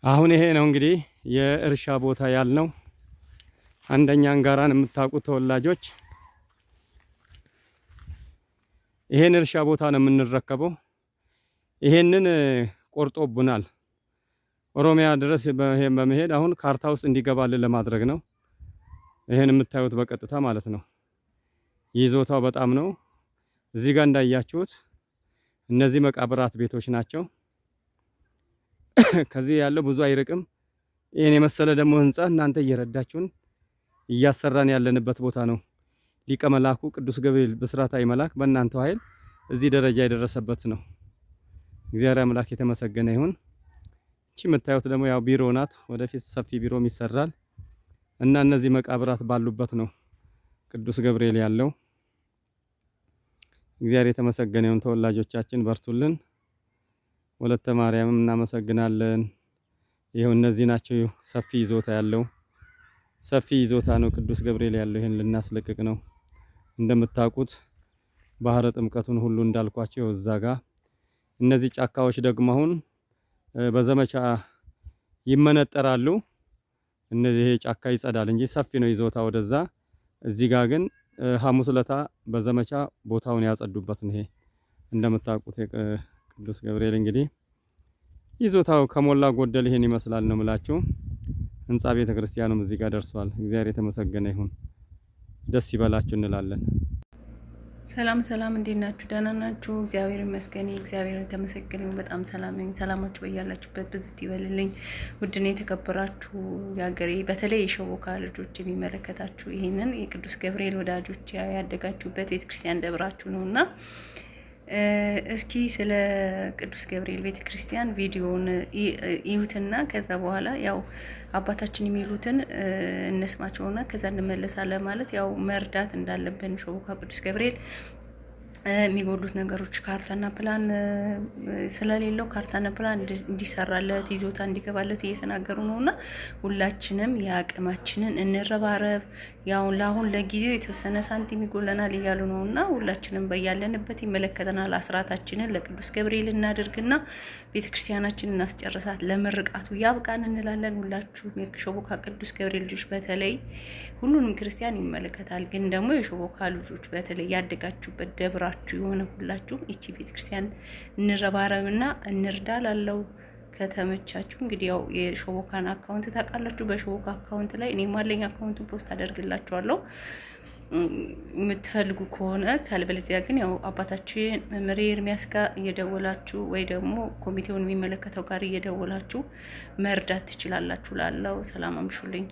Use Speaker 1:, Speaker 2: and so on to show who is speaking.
Speaker 1: አሁን ይሄ ነው እንግዲህ የእርሻ ቦታ ያልነው። አንደኛ አንጋራን የምታውቁ ተወላጆች ይሄን እርሻ ቦታ ነው የምንረከበው። ይሄንን ቆርጦብናል። ኦሮሚያ ድረስ በመሄድ አሁን ካርታ ውስጥ እንዲገባልን ለማድረግ ነው። ይሄን የምታዩት በቀጥታ ማለት ነው። ይዞታው በጣም ነው። እዚህ ጋር እንዳያችሁት እነዚህ መቃብራት ቤቶች ናቸው። ከዚህ ያለው ብዙ አይርቅም። ይሄን የመሰለ ደግሞ ህንጻ እናንተ እየረዳችሁን እያሰራን ያለንበት ቦታ ነው። ሊቀ መላኩ ቅዱስ ገብርኤል ብስራታዊ መልአክ በእናንተው ኃይል እዚህ ደረጃ የደረሰበት ነው። እግዚአብሔር አምላክ የተመሰገነ ይሁን። እቺ የምታዩት ደግሞ ያው ቢሮ ናት። ወደፊት ሰፊ ቢሮም ይሰራል እና እነዚህ መቃብራት ባሉበት ነው ቅዱስ ገብርኤል ያለው። እግዚአብሔር የተመሰገነ ይሁን። ተወላጆቻችን በርቱልን። ወለተ ማርያምም እናመሰግናለን። ይኸው እነዚህ ናቸው። ሰፊ ይዞታ ያለው፣ ሰፊ ይዞታ ነው ቅዱስ ገብርኤል ያለው። ይሄን ልናስለቅቅ ነው። እንደምታውቁት ባህረ ጥምቀቱን ሁሉ እንዳልኳቸው እዛ ጋ እነዚህ ጫካዎች ደግሞ አሁን በዘመቻ ይመነጠራሉ። እነዚህ ይሄ ጫካ ይጸዳል እንጂ ሰፊ ነው ይዞታ ወደዛ። እዚህ ጋር ግን ሐሙስ ለታ በዘመቻ ቦታውን ያጸዱበት ነው። ይሄ እንደምታውቁት የቅዱስ ገብርኤል እንግዲህ ይዞታው ከሞላ ጎደል ይሄን ይመስላል ነው የምላችሁ። ህንጻ ቤተክርስቲያኑም እዚህ ጋር ደርሷል። እግዚአብሔር የተመሰገነ ይሁን። ደስ ይበላችሁ እንላለን።
Speaker 2: ሰላም ሰላም፣ እንዴት ናችሁ? ደህና ናችሁ? እግዚአብሔር ይመስገን። እግዚአብሔር የተመሰገነ ይሁን። በጣም ሰላም ነኝ። ሰላማችሁ በያላችሁበት ብዝት ይበልልኝ። ውድና የተከበራችሁ የሀገሬ በተለይ የሸቦካ ልጆች የሚመለከታችሁ ይህንን የቅዱስ ገብርኤል ወዳጆች ያደጋችሁበት ቤተክርስቲያን ደብራችሁ ነው እና እስኪ ስለ ቅዱስ ገብርኤል ቤተክርስቲያን ቪዲዮውን እዩትና ከዛ በኋላ ያው አባታችን የሚሉትን እንስማቸውና ከዛ እንመለሳለን። ማለት ያው መርዳት እንዳለብን ሾቦካ ቅዱስ ገብርኤል የሚጎሉት ነገሮች ካርታና ፕላን ስለሌለው ካርታና ፕላን እንዲሰራለት ይዞታ እንዲገባለት እየተናገሩ ነው እና ሁላችንም የአቅማችንን እንረባረብ። ያው ለአሁን ለጊዜው የተወሰነ ሳንቲም ይጎለናል እያሉ ነው እና ሁላችንም በያለንበት ይመለከተናል። አስራታችንን ለቅዱስ ገብርኤል እናድርግና ቤተክርስቲያናችንን እናስጨርሳት፣ ለምርቃቱ ያብቃን እንላለን። ሁላችሁም የሾቦካ ቅዱስ ገብርኤል ልጆች በተለይ ሁሉንም ክርስቲያን ይመለከታል፣ ግን ደግሞ የሾቦካ ልጆች በተለይ ያደጋችሁበት ደብራ አብራችሁ የሆነ ሁላችሁም ይቺ ቤተክርስቲያን እንረባረብና እንርዳ ላለው ከተመቻችሁ እንግዲህ ያው የሾቦካን account ታውቃላችሁ። በሾቦካ account ላይ እኔ ማለኝ account ኡን post አደርግላችኋለሁ የምትፈልጉ ከሆነ። ካለበለዚያ ግን ያው አባታችን መምህር ኤርሚያስ ጋር እየደወላችሁ ወይ ደግሞ ኮሚቴውን የሚመለከተው ጋር እየደወላችሁ መርዳት ትችላላችሁ። ላለው ሰላም አምሹልኝ።